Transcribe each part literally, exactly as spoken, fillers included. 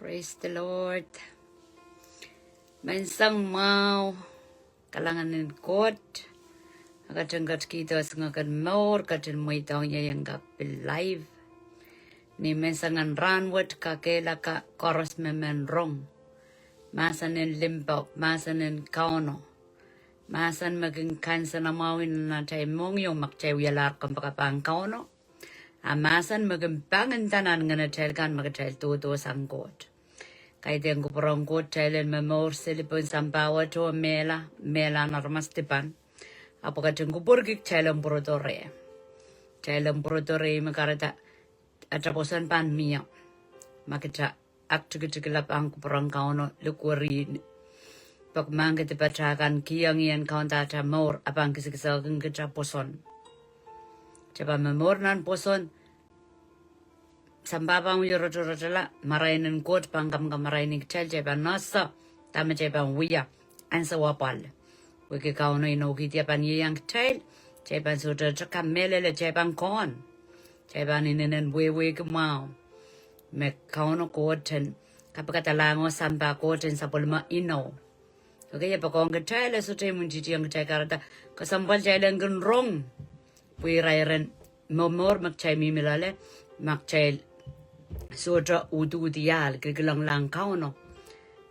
Praise the Lord. Menseng mwahu, kalahngan en Koht. Ahi ketin ketikihdo singek en mour, ketin mweidohng ie ien kak pil live. Ni menseng en rahnwet, kakehlaka koaros me men rong mahsen en limpoak, mahsen en Kauno, mahsen me kin kansenamwahu nan atail mohngiong ma kitail wialahr kompoakepahn Kauno. A mahsen me kin pangin dahnan ngenatail kan ma kitail doadoahk sang Koht. Kaidehn kupwur en Koht kitail en momour seli pohn sampah wet oh mehla, mehla nan aramas dipan. Ahpw e ketin kupwurki kitail en pwurodo reh. Kitail en pwurodo reh me kahrehda ata pwoson pahn mie ma kita aktikitikla pahn kupwur en Kauno likwerih. Pwe mahkpen dipat kan kihong ien kaunda ata mour, a pahn kisakisakin kita pwoson. Kita pahn momour nan pwoson, sampah pahn wie rotorotala, marain en Koht pahn kamkamaraini kitail, kita pahn nasa dahme kita pahn wia ansou apwal. Wehwehki Kauno inoukihdi e pahn ieiang kitail, kita pahn sohte kamehlele, kita pahn kohn. Kita pahn inenen wehwehki mwahu me Kauno Koht en kapikada lahng oh sampah Koht en sapwellime inou. Okay, e poakohng kitail, e sohte imwintihtihong kitail, kahrehda kesempwal kitail en kin rong. Pwe irair en momour me kitail mihmi loale, ma kitail sohte ududial, kilkilenglahng Kauno,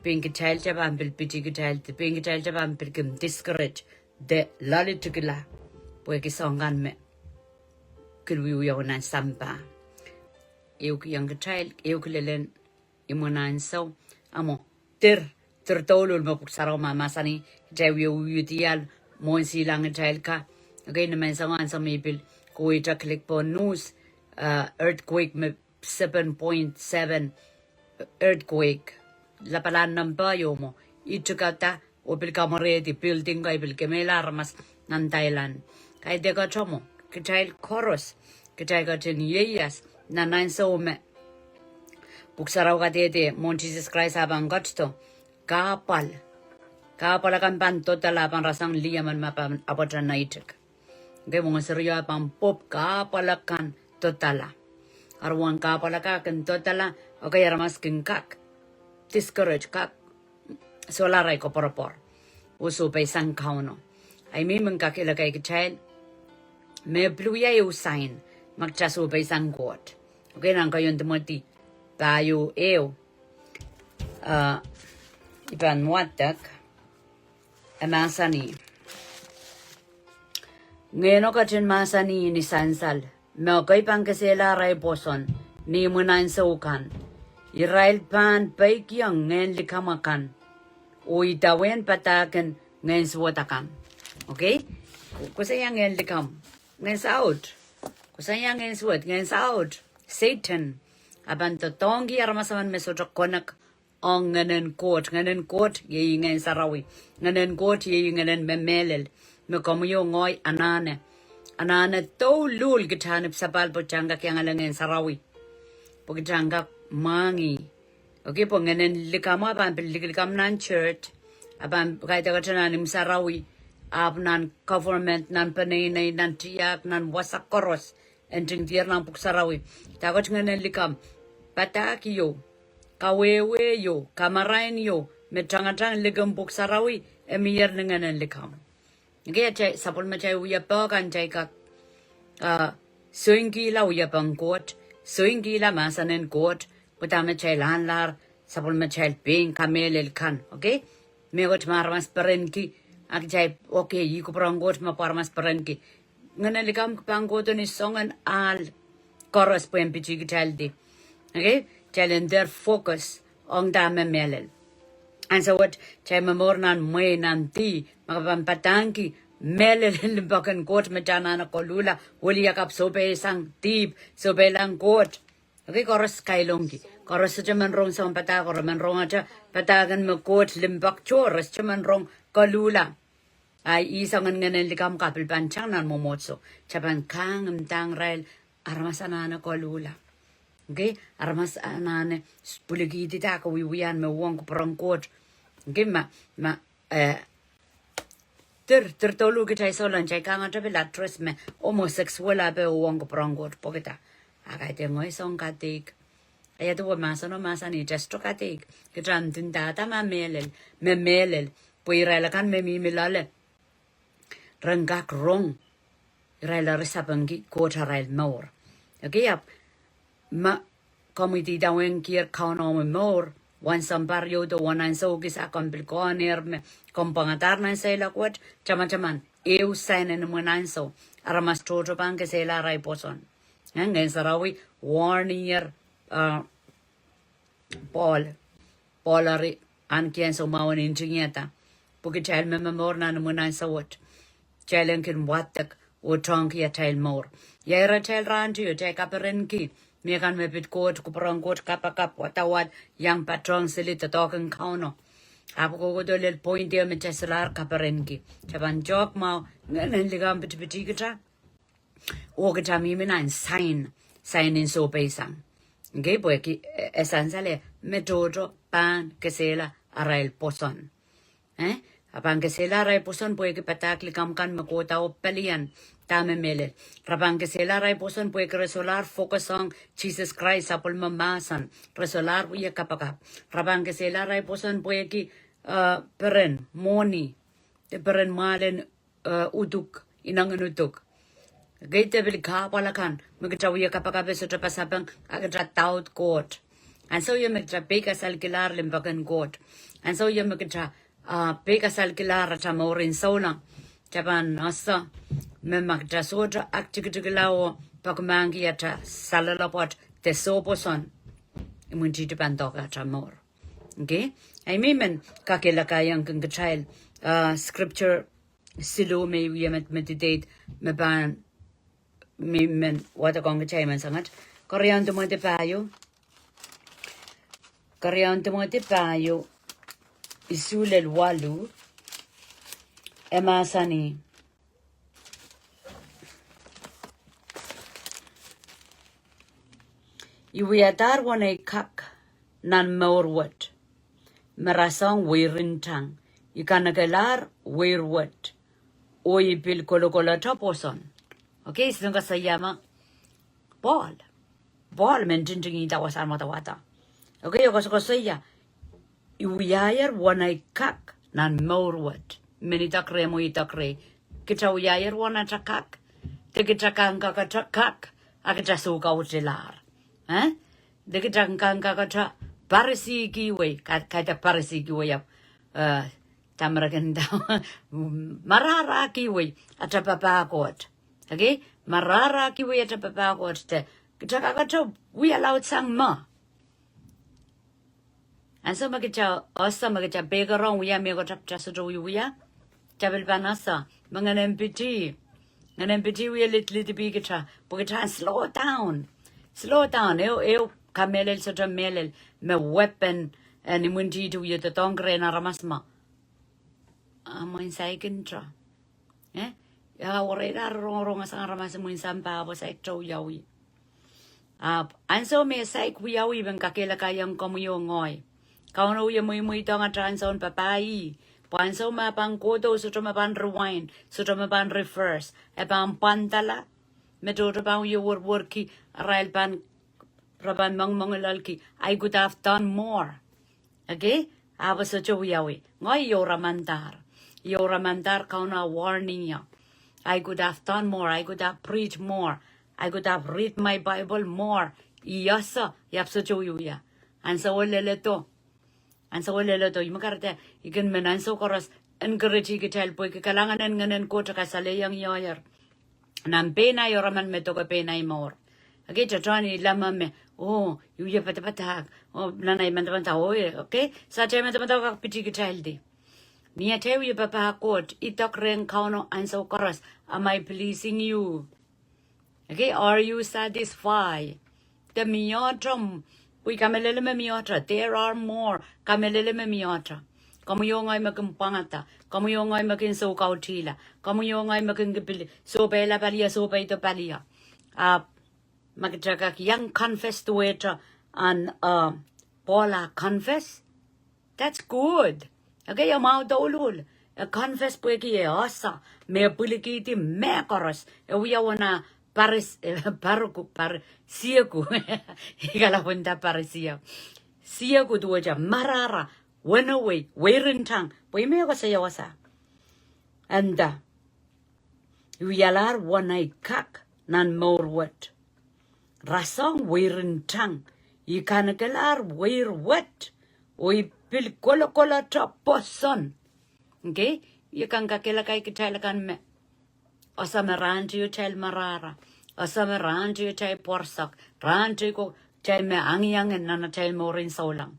pein kitail kita pahn pil piti kitail, pein kitail kita pahn pil kin discourage de loalitikla. Pwehki soahng kan me kin wiewia nan sampah. Ehukihong kitail, ehukilelen imwin ansou, a mwo, dir, dir douluhl me Pwuhk Sarawi mahmahsanih, kitail wie wiewia dial, mwohn silangitail ka. Okay, ni menseng ansou me I pil kohwei, I ta click pohn news, uh, earthquake me seven point seven earthquake. Lapalahn nempe ieu mwo. I tikada, oh pil kamwerehdi building ko, I pil kemehla aramas nan Thailand. Kaidehk ata mwo, kitail koaros, kitail ketin ieias nan ansou me Pwuhk Sarawi kadehde mwohn Sises Krais a pahn ketido, kahpwal, kahpwal akan pahn dodala, pahn rasehng lih emen me pahn apwete neitik. Okay, mwohn serio pahn pwopw, kahpwal akan dodala. Aruwen kahpwal akan kin dodala, okay, aramas kin kak discourage, kak solahr ahi koapworopwor oh sohpeisang Kauno. Ahi mihmi me kak ilekeikitail me pil wia ehu sign ma kita sohpeisang Koht. Okay, nan keieun Timoty pahieu ehu, uh, I pahn wadek, e mahsanih, Ngehno ketin mahsanih ni sansal, me ekei pahn kesehla arail pwoson ni imwin ansou kan, irail pahn peikiong ngehn likamw akan, oh idawehn padahk en ngehn suwed akan. Okay? Ko-, koasoia ngehn likamw, ngehn saut. Koasoia ngehn suwed, ngehn saut. Sehdan. E pahn doadoahngki aramas emen me sohte connect ong Ngehnen Koht. Ngehnen Koht iei Ngehn Sarawi. Ngehnen Koht iei Ngehnen me mehlel, me komwi oh ngehi anahne. Anahne douluhl kita ni sapahl pwe kita en kak iangala Ngehn Sarawi, pwe kita en kak mwahngih. Okay, pwe ngehnen likamw e pahn pil likilikamw nan church, e pahn kaidehkte nan imw sarawi, ahpw nan government, nan peneinei, nan tiahk, nan wasa koaros e ntingdier nan Pwuhk Sarawi. Dahkot ngehnen likamw? Padahk ieu, kawehwe ieu, kamarain ieu me tangatang likin Pwuhk Sarawi e mier ni ngehnen likamw. Okay, atail sapwellimatail wiepe kan, atail kak, uh, soingkihla wiepen Koht, soingkihla mahsen en Koht, pwe dahme atail ahnlahr sapwellimatail pein kamehlel kan. Okay? Mehkot me aramas perenki, a kitail, okay, ih kupwuren Koht me pwe aramas perenki. Ngehnen likamw pahn kohdo ni soangen ahl koaros pwe en pitih kitaildi. Okay? Kitail en dehr focus ong dahme mehlel. Ansou wet, kitail momour nan mwehi, nan dih, ma ke pahn padahngki mehlel en limpoak en Koht me kita anahne koluhla, wiliakapw, sohpeisang dihp, sohpeilahng Koht. Okay, koaros kailongki. Koaros sohte men rong soangen padahk, koaros men rong ata padahk en me Koht limpoak tohr, re sohte men rong koluhla. A ih soangen ngehnen likamw ka pil pahn tang nan mwomwohdiso. Kita pahn kahng imwdahng irail, aramas anahne koluhla. Okay, aramas anahne s-, pwilikihdi dahkot wiewia me uhwong kupwuren Koht. Okay, ma, ma, eh, dir, dir douluhl kitail souleng, kitail kahngete pil address me, oh mwo, sexual ape uhwong kupwuren Koht pwekida. A kaidehn ngehi soun kadeik. Ia duwe mahseno mahsanih, kita sohte kadeik. Kita ndindahda ma mehlel, me mehlel. Pwe irail akan me mihmi loale, ren kak rong, irail eri sapengki Koht arail mour. Okei, ahpw ma komw idawehn kier Kauno omwi mour, wan sounpar ieu de wan ansou kis a komw pil kohnehr me komw pwangadahr nan seiloak wet, tamataman, ehu sain en imwin ansou, aramas tohto pahn kesehla arail pwoson. Ngehn Sarawi warn-ier, uh, Pohl, Pohl eri ahneki ansou mwahu en ntingihada. Pwe kitail me momour nan imwin ansou wet, kitail en kin wadek oh tohngki atail mour. Ia ire atail rahnteio, kitail kaperenki mie kan me pid Koht, kupwuren Koht kapakap, wadawad, iang patohng sili doadoahk en Kauno. Ahpw kohkohdo lel point ehu me kitail solahr kaperenki. Kitail pahn tohk mwahu, ngehn en likamw pitipiti kita. Oh kita mihmi nan sain, sain en sohpeisang. Okei, pwehki, eh, e sansal me tohto pahn kesehla arail pwoson. Eh? A pahn kesehla arail pwoson pwehki padahk likamw kan me kohda oh pelian, dahme mehlel. Re pahn kesehla arail pwoson pwehki re solahr focus ong Sises Krais, sapwellime mahsen. Re solahr wia kapakap. Re pahn kesehla arail pwoson pwehki, uh, peren mwohni, de peren mwahl en, uh, uduk, inengen uduk. Okei, de pil kahpwal akan me kita wia kapakap e sohte pasapeng, a kita daud Koht. Ansou ieu me kita peikasalkilahr limpoak en Koht. Ansou ieu me kita, uh, peikasalkilahr atail mour en souleng. Kita pahn ese me ma kita sohte aktikitikla oh peki mahkki atail saloalopwoat de soh pwoson, imwintihti pahn doake atail mour. Okei? Ahi me I men kakehlakaiong kin kitail, uh, scripture siluh me I wie med-, meditate, me pahn, me I men wadek ong kitail men sangat. Keriaun Timoty pahieu. Keriaun Timoty pahieu, isuh lel waluh. E mahsanih, I wiadahr wenei kak nan mour wet, me rasehng weirin tang. I kanekelahr weir wet, oh I pil kolokolete pwoson. Okei, I sohte koasoia me Pohl. Pohl me ntingtingihda wasahn wadawad. Okei, e koasokoasoia, I wiahier wenei kak nan mour wet. Men idek rehi mwo idek rehi. Kita wiahier wen atail kak. De kita kak kak atail kak, a kita soukautihla. Eh? De kita kak kak atail parisihkiwei, ka-, kaidehk parisihkiwei ahpw, eh, dahme re kin nda, marahrakiwei atail papah Koht. Okei? Marahrakiwei atail papah Koht de kita kak atail wia laudsang mwo. Ansou me kita ese me kita peikerong wia mehkot ahpw kita sohte wiewia, kita pil pahn ese me ngehn en piti, ngehn en piti wie lidlidipih kita, pwe kita en slow down. Slow down, ehu, ehu kamehlel sohte mehlel me weapon en imwintihti wie doadoahngki rehn aramas me a mwein saikinte. Eh? Ia, oreila rongorong sang aramas imwin sampah pwe saikinte wiawi. Ahpw ansou me saik wiawi, I men kakehlakaiong komwi oh ngehi. Kauno wie mweimweidohng atail ansoun papah ih. Pwe ansou me pahn kohdo, sohte me pahn rewind, sohte me pahn reverse. E pahn pwandala. Me tohto pahn wie werwerki, arail pahn, re pahn mengmengloalki, I could have done more. Okei? Ahpw e sohte wiawi. Ngehi iou ramandahr. Iou ramandahr Kauno warning ie. I could have done more. I could have preached more. I could have read my Bible more. I ese, I ahpw sohte wiewia. Ansou leledo. Ansou leledo. I me kahrehda, I kin men ansou koaros encourage kitail pwehki kalahngan en Ngehn en Koht kasalehiong ioier. Nan pein ahi emen me doke pein ahi mour. Okei, tohtohn I leme me, oh, I wie padapadahk. Oh, nan ahi madamadau, oh, eh, okei. Sa te madamadau kak piti kitaildi. Ni atail wie papah Koht, idek rehn Kauno ansou koaros, am I pleasing you? Okei, are you satisfied? De mie ohte, pwe I kamehlele me mie ohte, there are more, kamehlele me mie ohte. Komwi oh ngehi me kin pwangada, komwi oh ngehi me kin soukautihla, komwi oh ngehi me kin kipil, sohpeila palio, sohpeido palio. Ahpw, ma kita kak iang confess duwehte, ahn, uh, Pohl a confess. That's good. Okei, e mwahu douluhl. E confess pwehki e ese, me pwilikihdi mehkoaros. E wia wona Paris, eh, Paruku, Par-, Sieku. I kalapw nda Parisio. Sieku duwehte marahra, wenewei, weirin tang. Pwe ih me e koasoia wasa. Nda, I wialahr won ei kak nan mour wet. Rasehng weirin tang. I kanekelahr weir wet. Oh I pil kolokolete pwoson. Okay? I kan kakehlakai kitail kan me ese me rahnteio kitail marahra. Ese me rahnteio kitail pwoarsak. Rahnteio ko kitail me angiangin nan atail mourin souleng.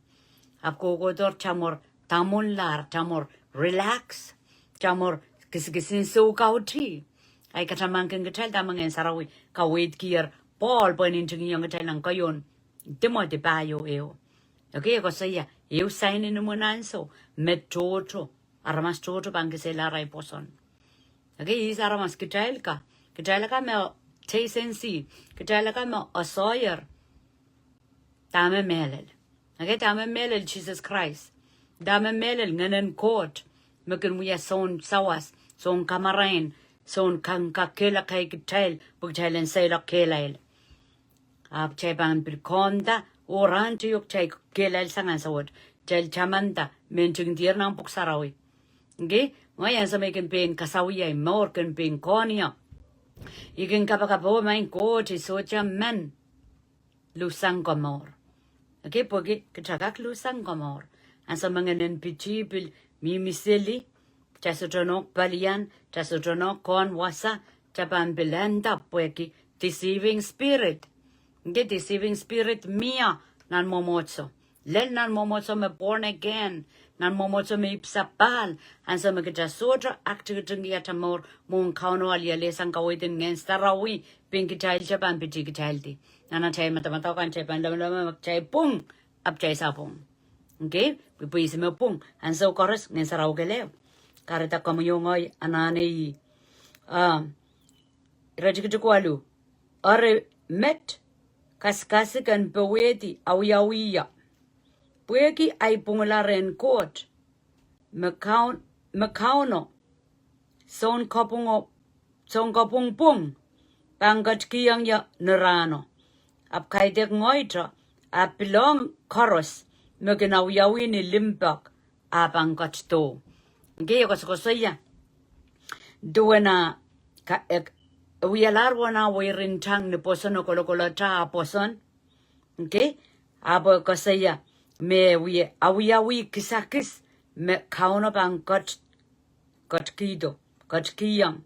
Ahpw kohkohdohr tamor, tamwonlahr, tamor relax, tamor kisakisin soukautih. Ahi katamankin kitail dahme Ngehn Sarawi kaweidkier Pohl pwehn ntingihong kitail nan keieun Timoty pahieu ehu. Okay, e koasoia, ehu sainen imwin ansou, me tohto, aramas tohto pahn kiselahr ahi pwoson. Okay, ihs aramas? Kitail ka, kitail ka me taste and see, kitail ka me esehier dahme mehlel. Okay, dahme mehlel Sises Krais. Dahme mehlel Ngehnen Koht. Me kin wia soun sawas, soun kamarain, soun kan kakehlakai kitail, pwe kitail en seiloak kehlail. Ahpw kitail pahn pil konda, oh rahnteio kitail kehlail sang ansou wet, kitail tamanda, me ntingdier nan Pwuhk Sarawi. Okay, ngehi ansou me I kin pein kasawih ahi mour kin pein konio, I kin kapakap, oh maing Koht, I sohte men luhsang komour. Okay, pwehki kitail kak luhsang komour. Ansou me Ngehnen Piti pil mihmi seli, kitail sohte nohk pelian, kitail sohte nohk kohn wasa, kitail pahn pil end up pwehki deceiving spirit. Okay, deceiving spirit mie nan mwomwohdiso. Lel nan mwomwohdiso me born again, nan mwomwohdiso me ipwsapahl, ansou me kitail sohte aktikitingki atail mour mwohn Kauno, alialehsang kaweid en Ngehn Sarawi, pein kitail kitail pahn piti kitaildi. Nan atail madamadau kan kitail pahn lamalam me kitail pwung, ahpw kitail sapwung. Okay, pwe ihs me pwung? Ansou koaros Ngehn Sarawi kelehpw. Kahrehda komwi oh ngehi anahne ih. Ah, iretikitik waluh. Eri met kasikasik en powehdi awiawihio. Pwehki ahi pwungla rehn Koht, me Kaun-, me Kauno, soun kapwung o-, soun kapwung pwung, pahn ketikihong ie ni rahno. Ahpw kaidehk ngehi te, ahpw pilohng koaros me kin awiawih ni limpoak, ah pahn ketido. Okay, e koasokoasoia. Duwen ah ka-, e, e wialahr won ah weirin tang ni pwoson oh kolokolete ah pwoson. Okay? Ahpw e koasoia, me wie awiawih kisakis, me Kauno pahn ket-, ketikihdo, ketikihong.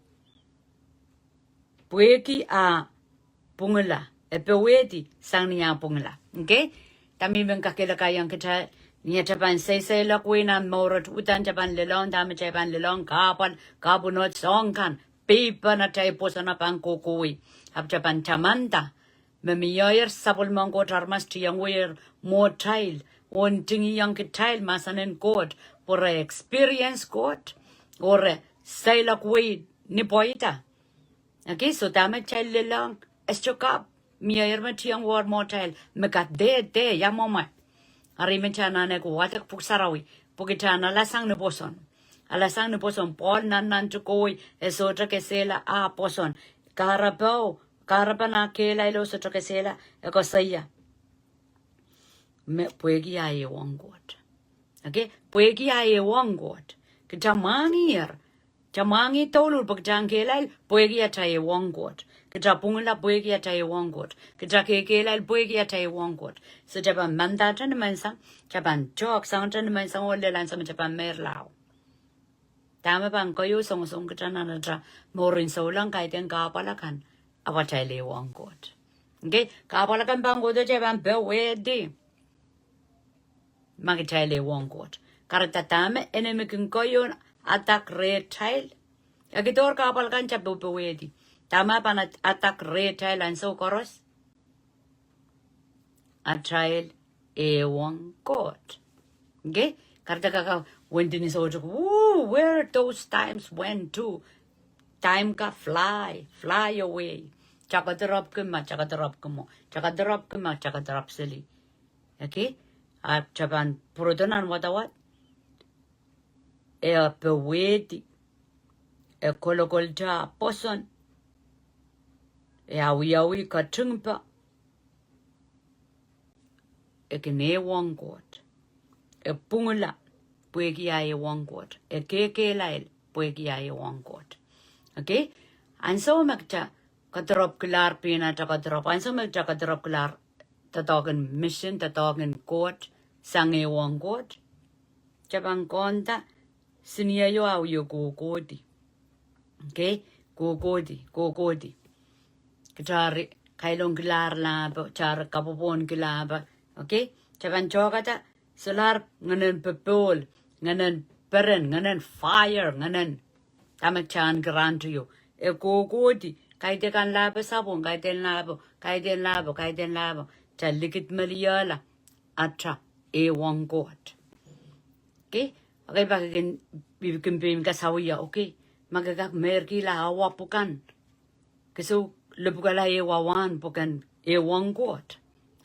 Pwehki ah pwungla, e powehdi sang ni ah pwungla. Okay? Dahme I men kakehlakaiong kitail, ni atail pahn seiseiloak wei nan mour wet, uhdahn kitail pahn lelohng dahme kitail pahn lelohng, kahpwal, kapwunod, soahng kan, peipen atail pwoson pahn kohkohwei. Ahpw kitail pahn tamanda me mie sapwellimen Koht aramas tiong weir mwohtail, oh ntingihong kitail mahsen en Koht, pwe re experience Koht, oh re seiloak wei ni pweida. Okay, so dahme kitail lelohng, e sohte kapw, mie me tiong weir mwohtail, me kadehde, ia mwomwe. Eri me kitail anahne wadek Pwuhk Sarawi, pwe kitail en alasang ni pwoson. Alasang ni pwoson, Pohl nannantihong kowe, e sohte kesehla ah pwoson. Kahrepe, kahrepen ah kehlail oh sohte kesehla, e koasoia. Me pwehki ah ehuong Koht. Okay, pwehki ah ehuong Koht. Kitail mwahngih er. Kitail mwahngih douluhl pwe kitail en kehlail, pwehki atail ehuong Koht. Kitail pwungla pwehki atail ehuong Koht. Kitail kekehlail pwehki atail ehuong Koht. So kitail pahn mandahte ni menseng, kitail pahn tohk sangete ni menseng oh lel ansou me kitail pahn meirlahr. Dahme pahn keieu songosong kitail nan atail mourin souleng, kaidehn kahpwal akan, ahpw atail ehuong Koht. Okay, kahpwal akan pahn kohdo kitail pahn powehdi. Ma kitail ehuong Koht. Kahrehda dahme enemy kin keieu en attack rehtail. E kihdohr kahpwal kan kitail pahn powehdi. Dahme pahn at-, attack rehtail ansou koaros. Atail ehuong Koht. Okay? Kahrehda kak, ah, wendi ni soutuk, woo, where those times went to. Time ka fly, fly away. Kitail kohdo rapwki ma, kitail kohdo rapwki mwo. Kitail kohdo rapwki ma, kitail kohdo rapw seli. Okay? Ah, kitail pahn pwurodo nan wadawad. E powehdi. E kolokolte ah pwoson. E awiawi katingpe. E kin ehuong Koht. E pwungla pwehki ah ehuong Koht. E kehkehlail pwehki ah ehuong Koht. Okay? Ansou me kitail kadirop kilahr pihna, kitail kadirop. Ansou me kitail kadirop kilahr doadoahk en mission, doadoahk en Koht, sang ehuong Koht. Kitail pahn konda, senior io ah wie kohkohdi. Okay? Kohkohdi, kohkohdi. Kitail eri kailongkilahr lahpo, kitail eri kapwopwonkilahpo. Okay? Kitail pahn tohkada, solahr ngehnen popohl, ngehnen peren, ngehnen fire, ngehnen dahme kitail en kirahn tuyo. E kohkohdi, kaidehn kan lahpo sapwung, kaidehn lahpo, kaidehn lahpo, kaidehn lahpo. Kitail likidmeliehla atail ehuong Koht. Okay? Okay, pak kin, kin pein kasawia, okay? Ma ke kak meirkihla awa pwukan, ke sou lopwukala ehu wahn pwukan ehuong Koht.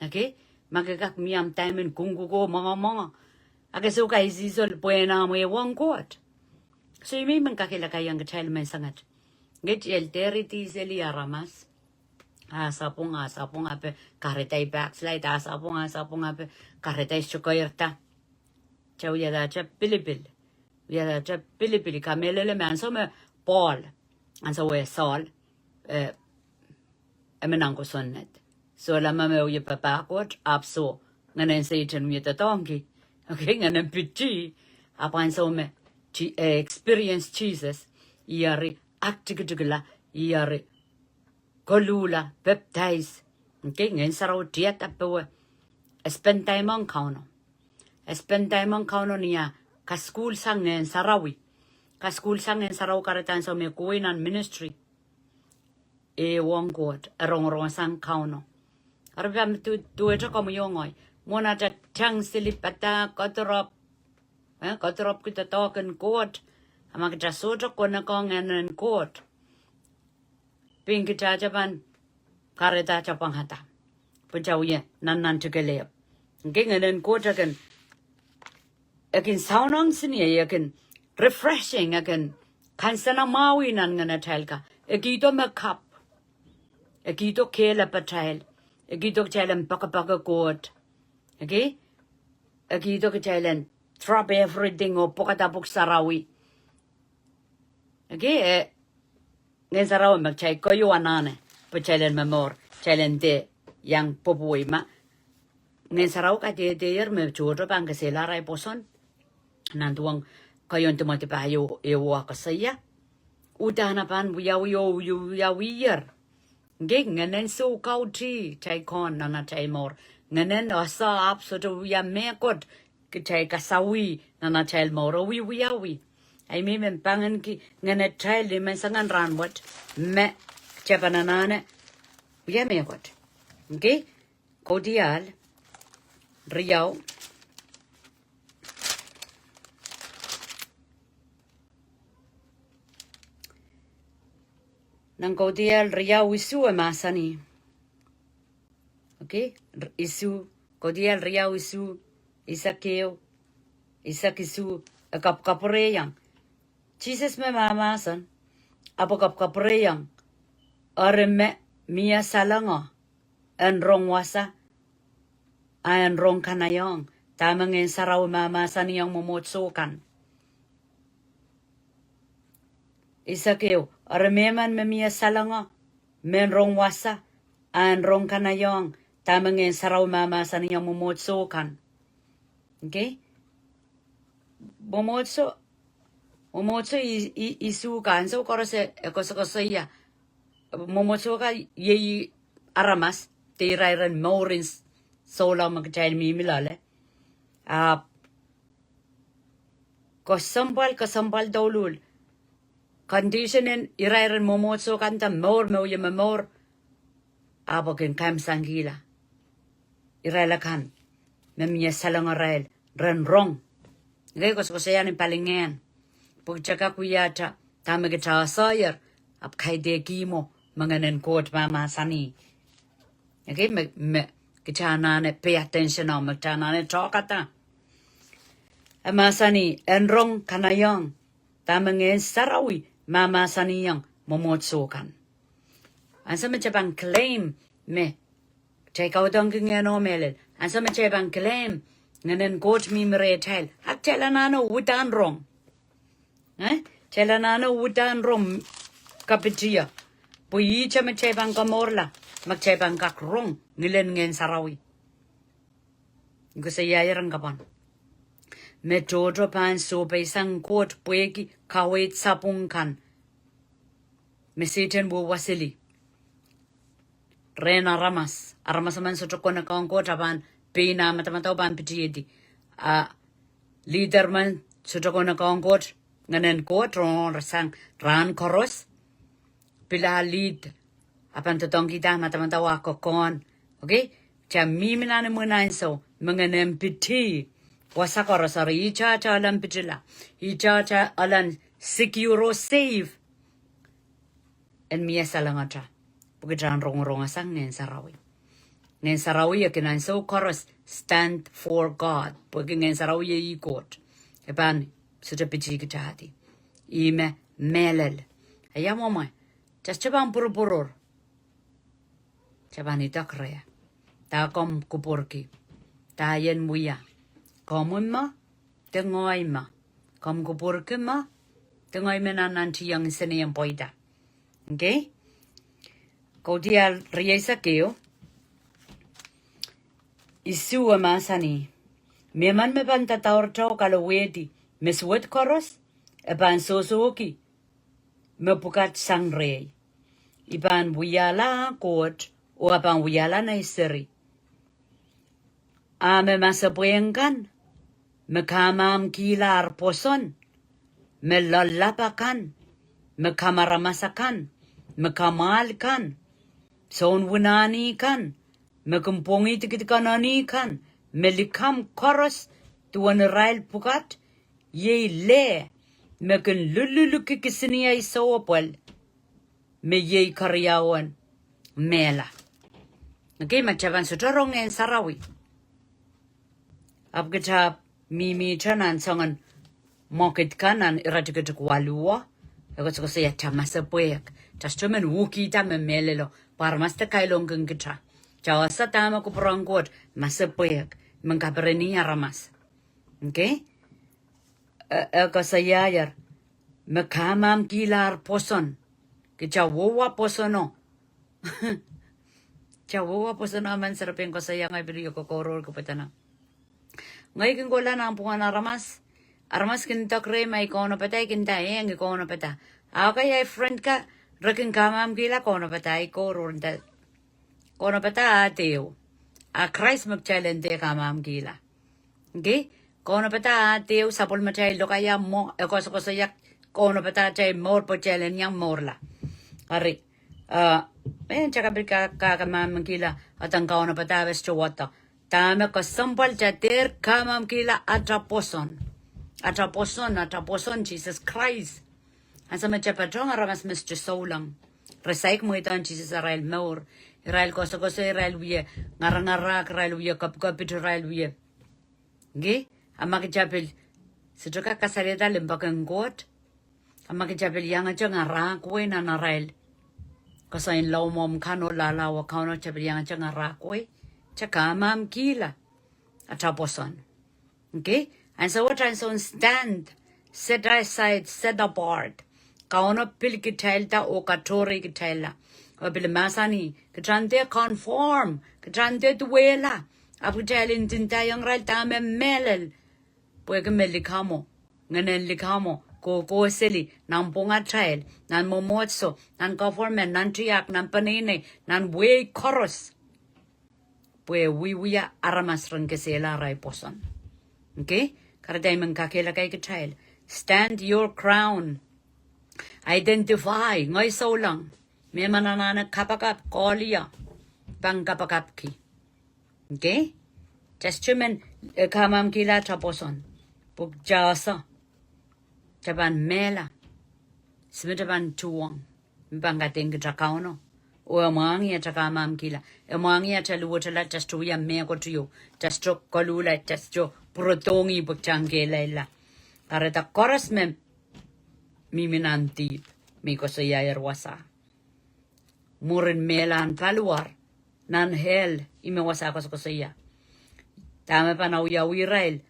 Okay? Ma ke kak mie ahmw diamond kungkuko mwangomwango, a ke sou kaisihsol pwehn ahmw ehuong Koht. So I men men kakehla kaiahn kitail menseng et. Ngehi el deri dihseli aramas. Ah sapwung, ah sapwung, ape kahrehda I backslide, ah sapwung, ah sapwung, ape kahrehda I sohte keirda. Kitail wiahda atail pilipil. Wiahda atail pilipil, kamehlele me ansou me Pohl, ansou me Sohl, eh, e men nan kosonned. Sohla me me wie papah Koht, ahpw soh, ngehnen Sehdan wie doadoahngki. Okay, ngehnen piti, ahpw ansou me, ti, eh, experience Jesus, ih eri aktikitikla, ih eri koluhla, baptize. Okay, Ngehn Sarawi diarada powe, e spend time ong Kauno. E spend time ong Kauno ni ah kasukuhl sang Ngehn Sarawi. Kasukuhl sang Ngehn Sarawi kahrehda ansou me kohwei nan ministry, ehuong Koht, e rongorong sang Kauno. Eri pahn duwehte komwi oh ngehi, mwohn atail tang sili padahk, kadirop, eh, kadirop ki doadoahk en Koht, a ma kitail sohte konehng ngehnen Koht, pein kitail pahn kahrehda atail pwangada. Pwe kitail wie nannanti kelehpw. Okay, ngehnen Koht e kin, e kin souneng senior, e kin refreshing, e kin kansenamwahu nan ngehn atail ka. E kihdo me kapw. E kihdo kehlail patail. E kihdo kitail en poakepoake Koht. Okay? E kihdo kitail en drop everything oh pwukada Pwuhk Sarawi. Okay, eh, Ngehn Sarawi me kitail keieu anahne, pwe kitail en momour, kitail en dehr iang pwopwoud ma. Ngehn Sarawi kadehdehier me tohto pahn kesehla arail pwoson. Nan duwen keieun Timoty pahieu, ehu koasoia. Uhdahn e pahn wiawi oh wie, wiawiher. Ngehn, ngehnen soukautih, kitail kohn nan atail mour. Ngehnen ese ahpw sohte wia mehkot, kitail kasawih nan atail mour, oh wie wiawi. Ahi me I men pangenki ngehn atail ni menseng en rahnwet, me kitail pahn anahne wia mehkot. Okay? Kaudiahl riau. Nan Kaudiahl riau isuh e mahsanih. Okay, r-, isuh, Kaudiahl riau isuh, eisek ehu, eisek isuh, e kapwkapwurehiong. Sises me mahmahsen, ahpw kapwkapwurehiong, eri me mie salengeo, en rong wasa, a en rong kanaiehng, dahme Ngehn Sarawi mahmahsanihong mwomwohdiso kan. Eisek ehu, eri mehmen me mie salengeo, men rong wasa, a en rong kanaiehng, dahme Ngehn Sarawi mahmahsanihong mwomwohdiso kan. Okay? Mwomwohdiso, mwomwohdiso i, i, isuh kan, ansou koaros e koasokoasoia. Mwomwohdiso kan iei aramas, de irair en mour en s-, souleng me kitail mihmi loale. Ahpw kesempwal, kesempwal douluhl. Condition en irair en mwomwohdiso kan de mour me wie momour. Ahpw e kin kaimwisekihla irail akan me mie salengeo irail ren rong. Okay, koasokoasoia ni palingehn. Pwe kitail kak wiahda dahme kitail esehier, ahpw kaidehk ihmwo me ngehnen Koht mahmahsanih. Okay, me, me kitail anahne pay attention oh, me kitail anahne tohkada. E mahsanih, en rong kanaiehng, dahme Ngehn Sarawi mahmahsanihong mwomwohdiso kan. Ansou me kitail pahn claim me kitail kaudokki ngehno mehlel. Ansou me kitail pahn claim Ngehnen Koht mihmi rehtail, a kitail anahne uhdahn rong. Eh? Kitail anahne uhdahn rong kapitie. Pwe ihte me kitail pahn komourla, me kitail pahn kak rong ngilen Ngehn Sarawi. Koasoiaier en kapwan. Me tohto pahn sohpeisang Koht pwehki kaweid sapwung kan me Sehdan wewaseli rehn aramas. Aramas emen sohte kak konekohng Koht, a pahn pein ah madamadau pahn pitihedi. A leader men sohte kak konekohng Koht, Ngehnen Koht, rong rasang rahn koaros. Pil ah lead, a pahn doadoahngkihda madamadau ah kokohn. Okay? Kitail mihmi nan imwin ansou me Ngehn en pitih wasa koaros, eri ihte atail en pitihla. Ihte atail en secure oh safe en mie salengatail. Pwe kitail en rongorong sang Ngehn Sarawi. Ngehn Sarawi e kin ansou koaros stand for God. Pwehki Ngehn Sarawi e ih Koht. E pahn sohte pitih kitailehr. Ihme mehlel. Ia mwomwe. Kitail sohte pahn pwuropwuror. Kitail pahn idek reh. Dah komw kupwurki? Dah I en wia? Komwi me, de ngehi me. Komw kupwurki me, de ngehi me nantihong nsenei en pweida. Okay? Kaudiahl rieisek ehu. Isuh e mahsanih, mehmen me pahn dadaurete oh kalowehdi me suwed koaros, e pahn sohsohki me pwukat sang rehi. I pahn wiahla Koht, oh e pahn wiahla nei seri. A me masepwehk kan, me kamamkihla ar pwoson, me loallap akan, me kamaramas akan, me kamwahl kan, soun winani kan, me kin pwongih dikedik en eni kan, me likamw koaros, duwen irail pwukat, iei leh, me kin lululuki kisiniei souepwel, me iei keriaun mehla. Okay, ma kitail pahn sohte rong Ngehn Sarawi, ahpw kitail mihmihte nan soangen mwekid kan nan iretikitik waluh, e koasokoasoia kitail masepwehk. Kitail sohte men uhkihda me mehlelo, pwe aramas de kailongkin kitail. Kitail ese dahme kupwuren Koht masepwehk, men kapereni aramas. Okay? E, e koasoiaier, me kamamkihla ar pwoson. Kitail wehwe pwosono. Kitail wehwe pwosono, emen serepein koasoia, ngehi pil wie kokourohr kupwuren dene, ngehi kin kohla nanpwungen aramas. Aramas kin idek rehi ma I kaunopada, I kin nda, eh, ngehi kaunopada. A okay, ahi friend ka, re kin kamamkihla kaunopada, I kourohr nda, kaunopada ah ehu. A Krais me kitail en dehr kamamkihla. Okay? Kaunopada ah ehu, sapwellimatail lokaia mwo, e koasokoasoia kaunopada atail mour pwe kitail en iang mourla. Eri, eh, eh, kitail pil kak, kak kamamkihla, a dahme kaunopada e sohte wahdo. Dahme kesempwal kitail dehr kamamkihla? Atail pwoson. Atail pwoson, atail pwoson Sises Krais. Ansou me kitail patohng aramas me sohte souleng, re saik mweidohng Sises arail mour. Irail koasokoasoi, irail wie ngarangarahk, irail wie kapikapit, irail wie. Okay? A ma kitail pil sohte kak kasalehda limpoak en Koht, a ma kitail pil iangete ngarahkawei nan arail koasoai en laumwomw kan oh lahlahwe Kauno, kitail pil iangete ngarahkawei, kitail kamamkihla atail pwoson. Okay? Ansou wet, ansou en stand, set aside, set apart. Kauno pil kitailda oh katohrei kitailla. Oh pil mahsanih, kitail dehr conform, kitail dehr duwehla. Ahpw kitail ndinda iang irail dahme mehlel. Pwehki me likamwo, ngehnen likamwo, kohkohseli, nan pwungatail, nan mwomwohdiso, nan government, nan tiahk, nan peneinei, nan wehi koaros. Pwe wiewia aramas ren kesehla arail pwoson. Okay? Kahrehda I men kakehlaka kitail. Stand your ground. Identify. Ngehi souleng. Mehmen anahne kapakap, koalia, pahn kapakapki. Okay? Kitail sohte men, eh, kamamkihla atail pwoson. Pwe kitail ese, kitail pahn mehla. Ihme kitail pahn tuhwong. Me pahn kadeik kitail Kauno. Oh e mwahngih atail kamamkihla. E mwahngih atail luwetala, kitail sohte wia mehkot ieu. Kitail sohte koluhla, kitail sohte pwurodohng ih pwe kitail kehlailla. Kahrehda koaros me mihmi nan dihp, me I koasoiaier wasa. mwurin mehlahn paliwar, nan hell, ih me wasa koasokoasoia. Dahme pahn awiawih irail,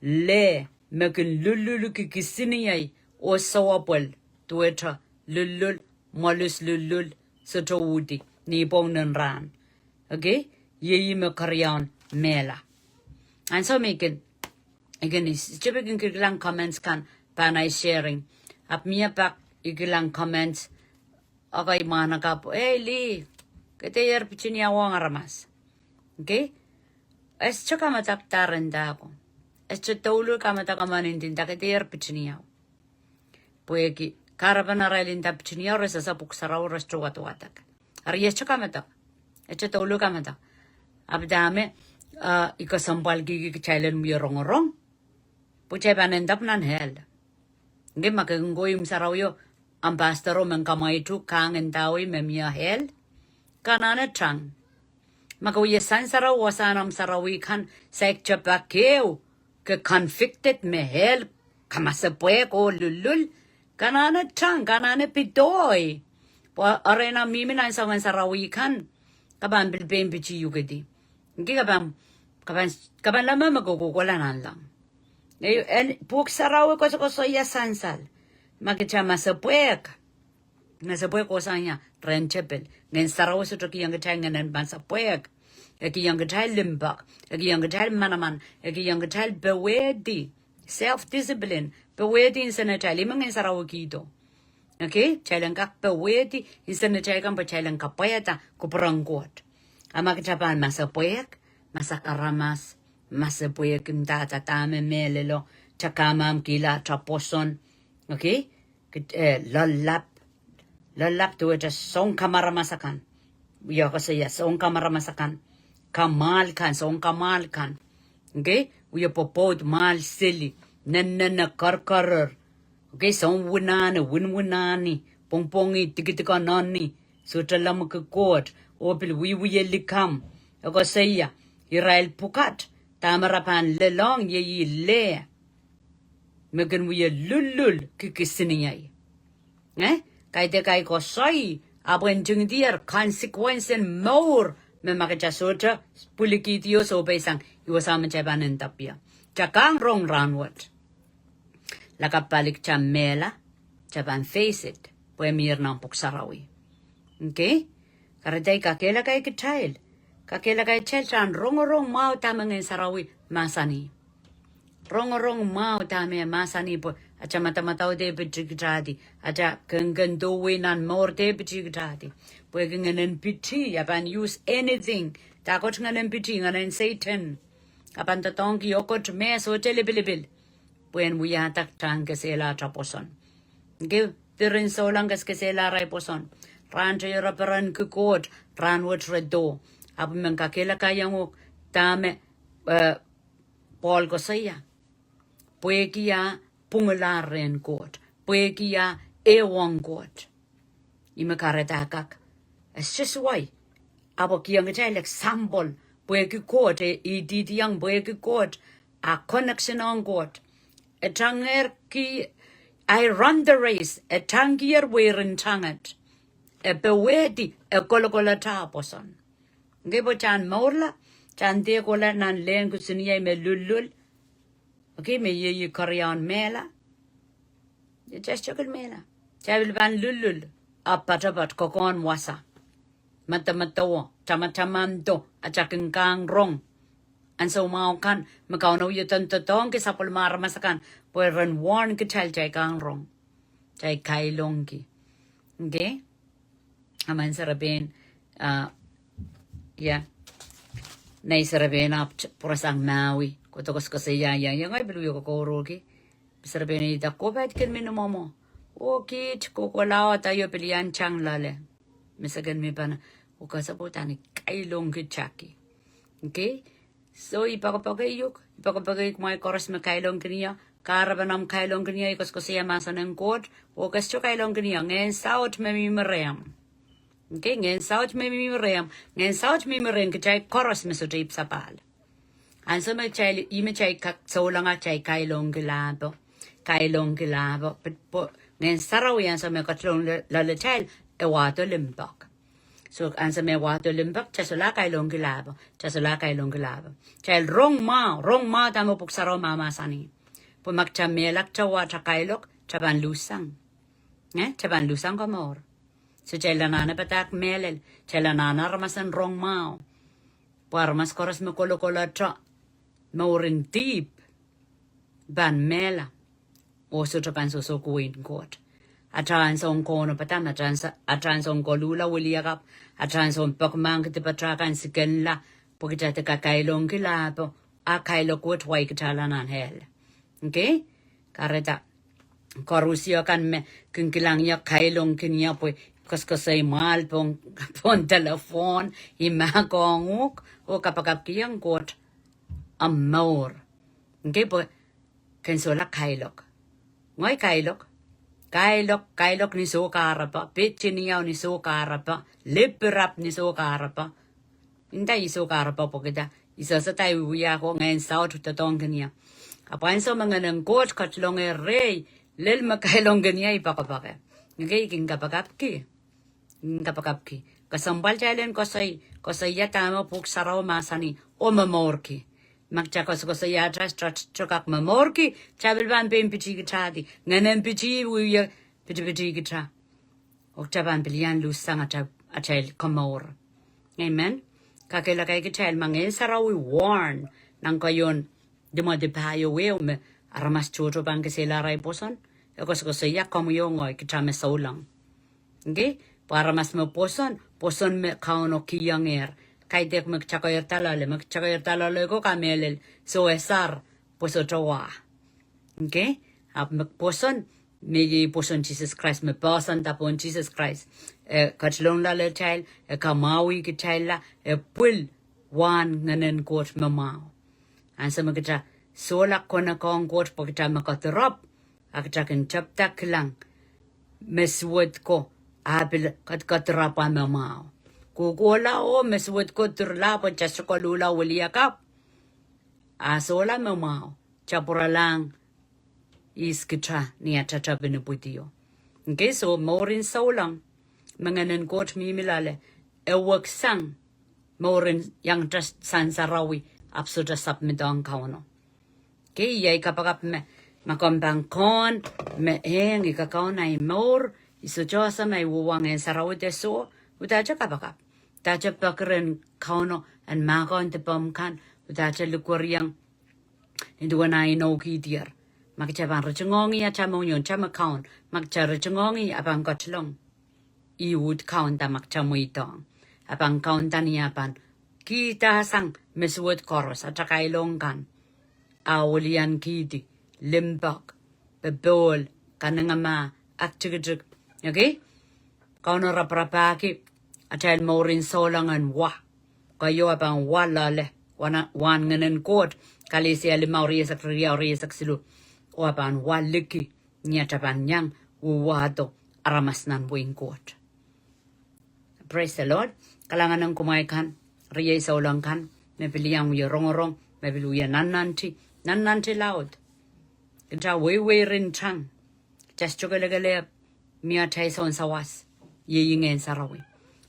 leh me kin lullulki kisiniei oh sewapwel, duwehte lullul, mwoalis lullul, sohte uhdi, ni pwong nin rahn. Okay? Iei ih me keriaun mehla. Ansou me I kin, I kin, I sohte pil kin kilang comments kan, pahn ahi sharing. Ahpw mie pak I kilang comments, okay, mwahnakapw, ei, lih, ke dehr pitiniau ong aramas. Okay? E sohte kamadahk dahre ndahko. E sohte douluhl kamadahk emen ndinda ke dehr pitiniau. Pwehki kahrepen arail nda pitiniau, re sehse Pwuhk Sarawi, re sohte wadawadek. Eri e sohte kamadahk. E sohte douluhl kamadahk. Ahpw dahme, ah, I kesempwalkihki kitail en wie rongorong, pwe kitail pahn end up nan hell. Nge ma ke kin kohwei imw sarawio, ahmw pastoro men kamwaitu, kang en ndawei me mie hell. Ke anahne tang. Ma ke wie sansarawi wasahn ahmw sarawi kan, saik tepakeu, ke convicted me hell, kamasepwehk oh lullul, ke anahne tang, ke anahne pidohi. Pwe eri nan mihmi nan soangen sarawi kan, ke pahn pil pein piti ukedi. Nge ke pahn, ke pahn, ke pahn leme me ke kohkohla nanleng. Ei, en, Pwuhk Sarawi koasokoasoia sansal. Ma kitail masepwehk, masepwehk kohsang ia, rehn tepil. Ngehn Sarawi sohte kihong kitail ngehnen masepwehk. E kihong kitail limpoak. E kihong kitail manaman. E kihong kitail powehdi. Self-discipline. Powehdi nsenatail. Ih me Ngehn Sarawi kihdo. Okay? Kitail en kak powehdi nsenatail kan pwe kitail en kapwaiada kupwuren Koht. A ma kitail pahn masepwehk, masak aramas, masepwehk, imw dahda dahme mehlelo, takamamkihla, tapwoson. Okay? Kit-, eh, loallap, loallap duwehte sounkamwaramas akan. Wie koasoia sounkamwaramas akan. Kamwahl kan, sounkamwahl kan. Okay? Wie pwopwoud mwahl seli. Nennene, kerkerer. Okay, sounwinahni, winwinahni, pwongpwongih, dikedikonehni, sohte leme ki Koht, oh pil wiewia likamw. E koasoia, irail pwukat, dahme re pahn lelohng iei leh me kin wie lullul ki kisiniei. Eh? Kaidehk ahi koasoi, ahpw ntingdier consequence en mour, me ma kitail sohte pwilikihdi oh sohpeisang, ih wasa me kitail pahn end up ie. Kitail kang rong rahnwet. Lakapw pali kitail mehla, kitail pahn face it, pwe mie nan Pwuhk Sarawi. Okay? Kahrehda I kakehlaka kitail. Kakehlaka kitail, kitail en rongorong mwahu dahme Ngehn Sarawi mahsanih. Rongorong mwahu dahme mahsanih pwe atail madamadau de piti kitahdi. Atail kenkendo wei nan mour de piti kitahdi. Pwehki ngehnen piti, e pahn use anything. Dahkot ngehnen piti, ngehnen Sehdan. E pahn doadoahngki okot me sohte lipilipil. Pwehn wiahda kitail en kesehla atail pwoson. Nge diren souleng kes-, kesehla arail pwoson. Rahn teio re peren ki Koht, rahnwet re doh. Ahpw I men kakehlakaiong uhk dahme, eh, Pohl koasoia. Pwehki e pwungla rehn Koht. Pwehki e ehu ong Koht. Ih me kahrehda e kak. E sohte suwai. Ahpw e kihong kitail example. Pwehki Koht, e, e dihdiong pwehki Koht. A connection ong Koht. E tangehr ki, I run the race. E tangkier weirin tanget. E powehdi, e kolokolete pwoson. Nge pwe kitail en mourla, kitail en dehkohla nan lehn kisiniei me lullul. Okay, me iei keriaun mehla. Kitail sohte kin mehla. Kitail pil pahn lullul, ahpw poatopoat, kokohn wasa. Medemedewe, tamatamando, atail kin kang rong. Ansou mwahu kan, me Kauno wie doadoahngki sapwellime aramas akan, pwe ren warn kitail kitail kang rong. Kitail kailongki. Okay? Emen serepein, ah, ia. Nei serepein ahpw pwurasang Maui. Kohdo koasokoasoia ia, ia ngehi pil wie kokourki. Serepein idek, koh pahn kin mi ni mwomwo. Oh kiht kohkohlahte io pil iang tang loale. Me se kin mi pahn, oh ke sehse pwe uhdahn kailongki Jackie. Okay? So, I poakepoake uhk, I poakepoake kumwail koaros me kailongkin ie, kahrepen omw kailongkin ie, I koasokoasoia mahsen en Koht, oh ke sohte kailongkin ie, ngehn saut me mihmi rehmw. Okay, ngehn saut me mihmi rehmw, ngehn saut mihmi rehn kitail koaros me sohte ipwsapahl. Ansou me kitail, ih me kitail kak souleng a kitail kailongkilahpo, kailongkilahpo, pwe, pwe, Ngehn Sarawi ansou me e ketilong lo-, loalatail, e wahdo limpoak. So, ansou me wahdo limpoak, kitail solahr kailongki lahpo, kitail solahr kailongki lahpo. Kitail rong mwahu, rong mwahu dahme Pwuhk Sarawi mahmahsanih. Pwe ma kitail mehla kitail wa atail kailok, kitail pahn luhssang. Eh, kitail pahn luhssang komour. So, kitail anahne padahk mehlel, kitail anahne aramas en rong mwahu. Pwe aramas koaros me kolokolete mourin dihp pahn mehla, oh sohte pahn sohsohki wehin Koht. Atail ansoun kaunopada, atail ansoun koluhla wiliakapw, atail ansoun pekmahk dipatail kan sikenla, pwe kitail de kakailongki lahpo, a kailok wet wai kitail anahne hell. Okay? Kahrehda, koarusie kan me kin kilang ie, kailongkin ie pwe koasoakoasoi mwahl pohn, pohn telephone, I mahkohng uhk, oh kapakapki ong Koht omw mour. Okay, pwe ken solahr kailok. Ngehi kailok. Kailok, kailok ni soh kahrepe, pid tiniau ni soh kahrepe, lipirap ni soh kahrepe. Nda I soh kahrepe pwehki da, I sehse da I wiewia ko, ngehn saut doadoahngkin ie. Ahpw ansou me Ngehn en Koht ketilong rehi, lel me kailongkin ie I poakepoake. Okay, I kin kapakapki. Kin kapakapki. Kesempwal kitail en koasoi, koasoia dahme Pwuhk Sarawi mahsanih, oh momourki. Ma kitail koasokoasoia atail, kitail sohte kak momourki, kitail pil pahn pein pitihkitahdi. Ngehn en piti wie pitipitihkitail. Oh kitail pahn pil iang luhssang atail, atail komour. Amen. Kakehlaka kitail ma Ngehn Sarawi warn, nan keieun Timoty pahieu ehu me aramas tohto pahn kesehla arail pwoson, e koasokoasoia komwi oh ngehi, kitail me souleng. Okay? Pwe aramas me pwoson, pwoson me Kauno kihongehr. Kaidehk me kitail keirda loale, me kitail keirda loale ko, kamehlel, soh, e sar, pwe sohte wa. Okay? Ahpw me pwoson, me iei pwoson Sises Krais, me poahsoanda pohn Sises Krais. E ketilong loaletail, e kamwahwihkitailla, e pwil wahn Ngehn en Koht me mwahu. Ansou me kitail solahr konehng Koht pwe kitail me kedirapw, a kitail kin tepda kilang me suwed ko, a pil kat-, kedirapwa me mwahu. Kohkohla oh me suwed ko dirla pwe kitail sohte koluhla wiliakapw, a sohla me mwahu, kitail pwuralahng ihs kitail ni atail tepin ipwidio. Okay, so mourin souleng me Ngehn en Koht mihmi loale, e weksang mourin iang kitail sang sarawi, ahpw sohte submit ong Kauno. Okay, iei kapakap me, ma komw pahn kaun, me eng, I kakaun ahi mour, I sohte ese ma I wia Ngehn Sarawi de soh, udahte kapakap. Udahte peki rehn Kauno en mahkohng dipomw kan, udahte likweriong nin duwen ah inoukihdier. Ma kitail pahn ritingohng ih atail mohngiong, kitail me kaun, ma kitail ritingohng ih, a pahn ketilong. Ih uhd kaunda ma kitail mweidohng. A pahn kaunda ni a pahn kihdasang me suwed koaros, atail kailong kan. A wiliankihdi, limpoak, popohl, kanengamah, aktikitik. Okay? Kauno raparapahki atail mourin souleng en wa. Keio a pahn wa loale, wahn, wahn Ngehn en Koht, Kalesia limau, rieisek riau, rieisek siluh. Oh a pahn wa liki, ni atail pahn iang wahdo aramas nan wehin Koht. Praise the Lord. Kalahngan ong kumwail kan, riei souleng kan, me pil iang wie rongorong, me pil wie nannanti, nannanti laud. Kitail weiwei rin tang. Kitail sohte kelehpw, mie atail soun sawas, iei Ngehn Sarawi.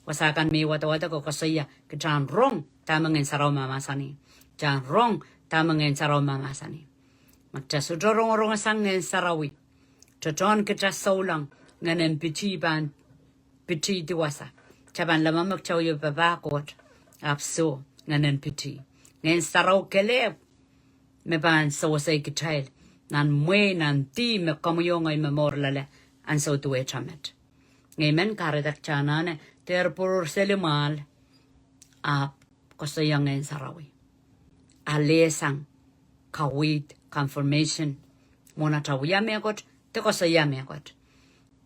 Wasa kan me I wadawad koasoia, kitail en rong dahme Ngehn Sarawi mahmahsanih. Kitail en rong dahme Ngehn Sarawi mahmahsanih. Ma kitail sohte rongorong sang Ngehn Sarawi, tohtohn kitail souleng, ngehn en piti pahn pitihdi wasa. Kitail pahn leme me kitail wie papah Koht, ahpw soh, ngehn en piti. Ngehn Sarawi kelehpw me pahn sewese kitail nan mwehi, nan dih me komwi oh ngehi me mour loale ansou duwehte met. Amen. Kahrehda kitail anahne dehr pwurpwurselimwahl, ahpw koasoia Ngehn Sarawi. A lehsang kaweid, confirmation, mwohn atail wia mehkot de koasoia mehkot.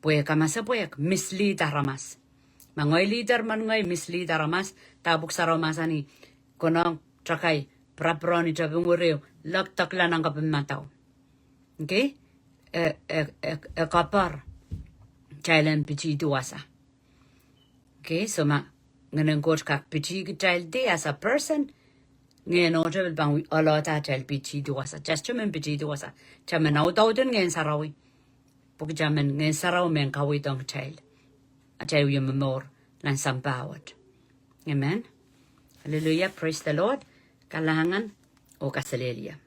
Pwe kamasepwehk, mislead aramas. Ma ngehi leader men ngehi mislead aramas, dah Pwuhk Sarawi mahsanih, konehng takai, pirapirahn tepin wereo, lekdekla nan kapin madau. Okay? E, e, e, e kapar kitail en pitihdi wasa. Okay, so ma Ngehn en Koht kak pitihkitaildi as a person, Ngehn Sarawi pil pahn ohlahda atail pitihdi wasa. Kitail sohte men pitihdi wasa. Kitail men audaudin Ngehn Sarawi. Pwe kitail men, Ngehn Sarawi men kaweid ong kitail. Atail wie momour nan sampah wet. Amen. Hallelujah, praise the Lord. Kalahngan oh kaselehlie.